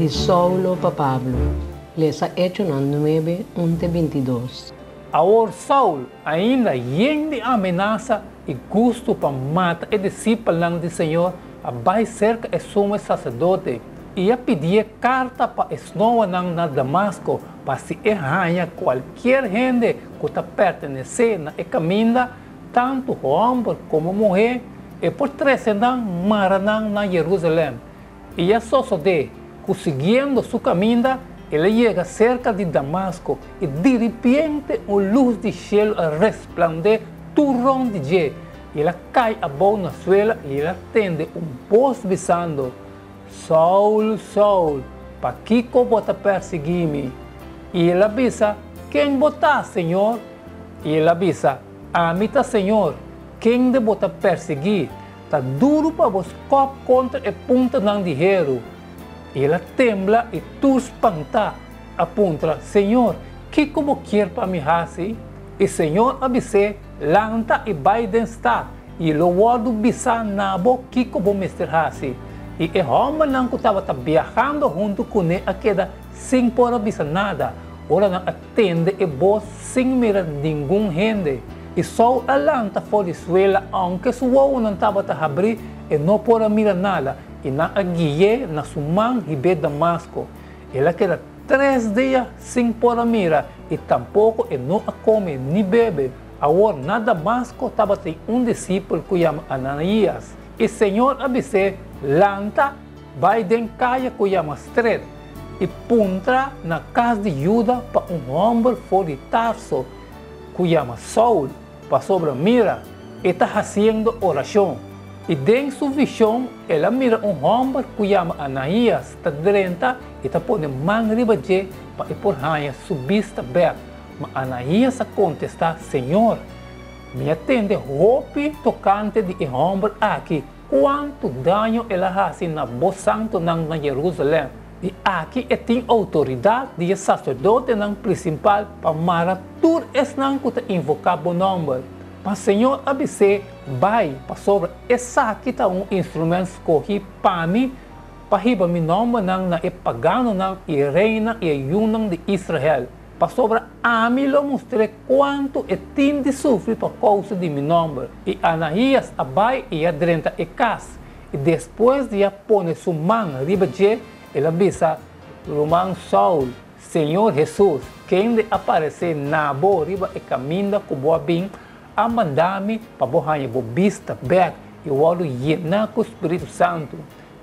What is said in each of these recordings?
Di Saulo pa Pablo, lesa Echonan 9, 1 te 22. Awor Saul, ainda yen di amenasa i gustu pa mata e disipelnan di Señor, a bai serka e sumo saserdote i a pidié karta pa e snoanan na Damasko, pa si e haña kualkier hende ku ta pertenesé na e kaminda, tantu hòmber komo muhé, e por trese nan mara nan na Jerusalèm. I a sosodé ku siguiendo su kaminda, el a yega serka di Damasko, i diripiente un lus di shelu a resplandé tur rònt di dje, i el a kai abou na suela i el a tende un bos bisando, Saul, Saul, pakiko bo ta persiguí mi? I el a bisa, Ken bo ta, Señor? I el a bisa, Ami ta Señor, kende bo ta persiguí. Ta duru pa bo skòp kontra e puntanan di heru. I el a tembla i tur spantá a puntra, Señor, kiko bo kier pa mi hasi? I Señor a bis'é, Lanta i bai den stat, i lo wòrdu bisá na bo kiko bo mester hasi. I e hòmbernan ku tabata biahando huntu kuné a keda sin por a bisa nada, ora nan a tende e bos sin mira ningun hende. I Saul a lanta for di suela, ounke su wowonan tabata habrí, e no por a mira nada, i nan a gui'é na su man hib'é Damasko. El a keda tres dia sin por a mira, i tampoko e no a kome ni bebe. Awor na Damasko tabatin un disipel ku yama Ananias, i Señor a bis'é, Lanta, bai den kaya ku yama Stret, i puntra na kas di Juda pa un hòmber for di Tarso ku yama Saul, pasobra mira, e ta hasiendo orashon. I den su vishon el a mira un hòmber ku yama Anaías ta drenta i ta pone man riba dje pa e por haña su bista bèk. Ma Anaías a kontestá, Señor, mi a tende hopi tokante di e hòmber aki, kuantu daño el a hasi na bo santunan na Jerusalèm. I aki e tin outoridat di e saserdotenan prinsipal pa mara tur esnan ku ta invoká bo nòmber. Ma Señor a bis'é, Bai, pasobra esaki ta un instrumènt skohí pa mi pa hiba mi nòmbernan na e paganonan i reinan i e yunan di Israel, pasobra ami lo mustr'é kuantu e tin di sufri pa kousa di mi nòmber. I Anaías a bai i a drenta e kas, I despues di a pone su man riba dje, el a bisa, Ruman Saul, Señor Hesus, kende a paresé na bo riba e kaminda ku bo a bin, a manda mi pa bo haña bo bista bèk i wòrdu yená ku Spiritu Santu.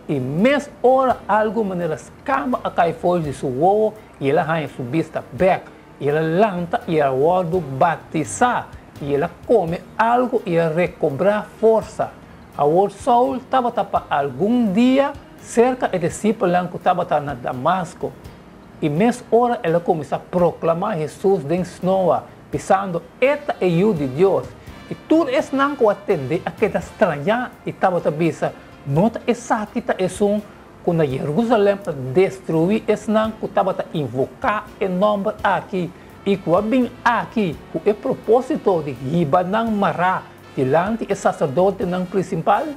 I mes ora algu manera skama a kai for di su wowo i el a haña su bista bèk. I el a lanta i a wòrdu batisá, i el a kome algu i a rekobrá forsa. Awor Saul tabata pa algun dia serka e disipelnan ku tabata na Damasko, i mes ora el a kuminsá proklamá Hesus den snoa, bisando, E ta e Yu di Dios. I tur esnan ku a tend'é a keda strañá i tabata bisa, No ta esaki ta esun ku na Jerusalèm a destruí esnan ku tabata invoká e nòmber aki i ku a bin aki ku e propósito di hiba nan mará dilanti e saserdotenan prinsipal?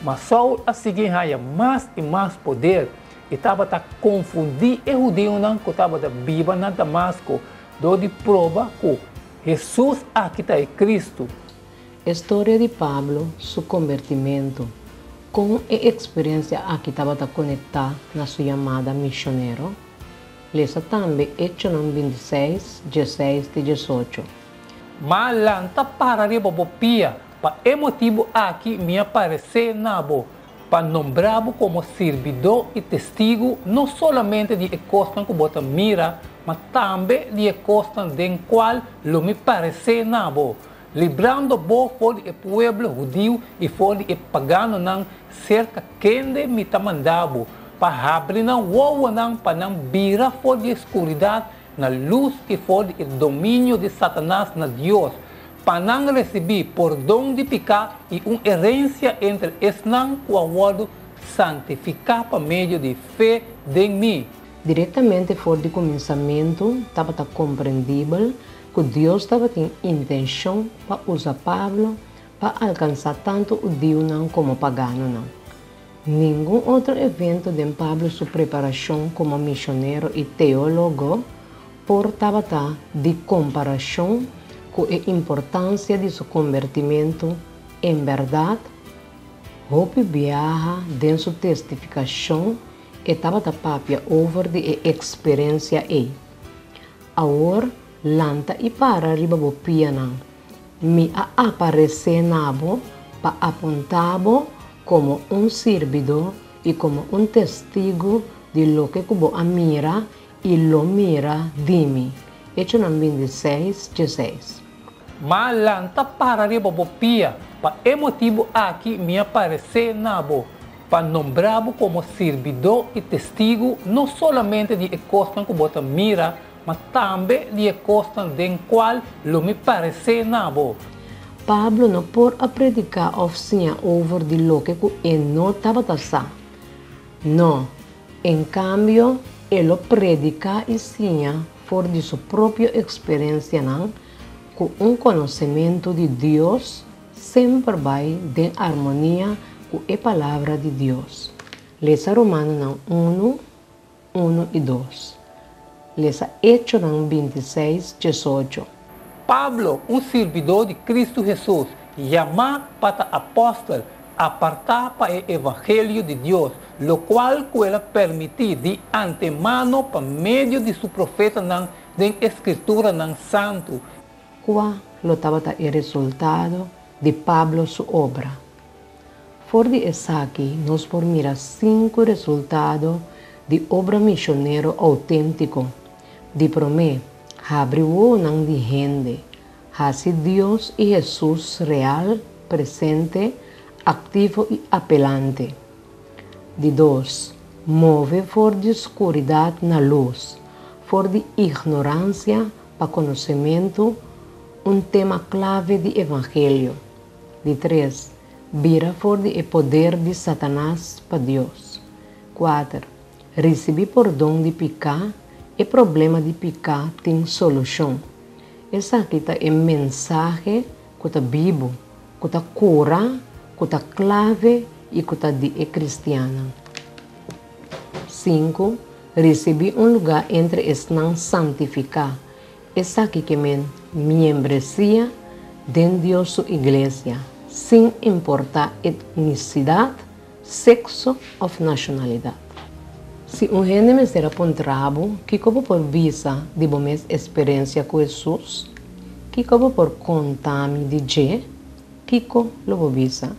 Ma Saul a sigui haña mas i mas poder i tabata konfundí e hudiunan ku tabata biba na Damasko dor di proba ku Hesus aki ta e Kristu. E storia di Pablo su kombertimentu, kon e eksperensia aki tabata konektá na su yamada mishonero? Lesa tambe Echonan 26, 16 te 18. Ma lanta para riba bo pia, pa e motibu aki mi a paresé na bo, pa nombrá bo komo sirbidó i testigu no solamente di e kosnan ku bo ta mira, ma tambe di e kosnan den kual lo mi paresé na bo, librando bo for di e pueblo hudiu i for di e paganonan serka kende mi ta manda bo, pa habri nan wowonan pa nan bira for di e skuridat na lus i for di e dominio di Satanas na Dios, pa nan risibí pordon di piká i un erensia entre esnan ku a wòrdu santifiká pa medio di fe den mi. Direktamente for di kuminsamentu tabata komprendibel ku Dios tabatin intenshon pa usa Pablo pa alkansá tantu hudiunan komo paganonan. Ningun otro evento den Pablo su preparashon komo mishonero i teólogo por tabata di komparashon ku e importansia di su kombertimentu. En bèrdat, hopi biaha den su testifikashon e tabata papia over di e eksperensia ei. Awor, lanta i para riba bo pianan. Mi a aparesé na bo pa apuntá bo komo un sirbidó i komo un testigu di loke ku bo a mira i lo mira di mi. Echonan 26, 16. Ma lanta para riba bo pia, pa e motibu aki mi a paresé na bo, pa nombra bo komo sirbidó i testigu no solamente di e kosnan ku bo ta mira, ma tambe di e kosnan den kual lo mi paresé na bo. Pablo no por a prediká òf siña over di loke ku e no tabata sa. No, en kambio, e lo prediká i siña for di su propio eksperensianan ku un konosementu di Dios semper bai den armonia ku e Palabra di Dios. Lesa Romanonan unu, unu i dos. Lesa Echonan 26, 18. Pablo, un sirbidó di Kristu Hesus, yamá pa ta apòstel, apartá pa e evangelio di Dios, lokual ku el a permití di antemano pa medio di su profetanan den e Skrituranan Santu. Kua lo tabata e resultado di Pablo su obra? For di esaki nos por mira sinku resultado di obra mishonero outéntiko. Di promé, habri wowonan di hende, hasi Dios i Hesus real, presente, aktivo i apelante. Di dos, move for di skuridat na lus, for di ignoransia pa konosementu, un tema klave di evangelio. Di tres, bira for di e poder di Satanas pa Dios. Kuater, risibí pordon di piká, e problema di piká tin solushon. Esaki ta e mensahe ku ta bibu, ku ta kura, ku ta klave i ku ta di e kristiannan. Sinku, risibí un lugá entre esnan santifiká. Esaki ke men miembresia den Dios su iglesia, sin importá etnisidat, sekso òf nashonalidat. Si un hende mester a puntra bo kiko bo por bisa di bo mes esperensia ku Hesus, kiko bo por konta mi di dje? Kiko lo bo bisa?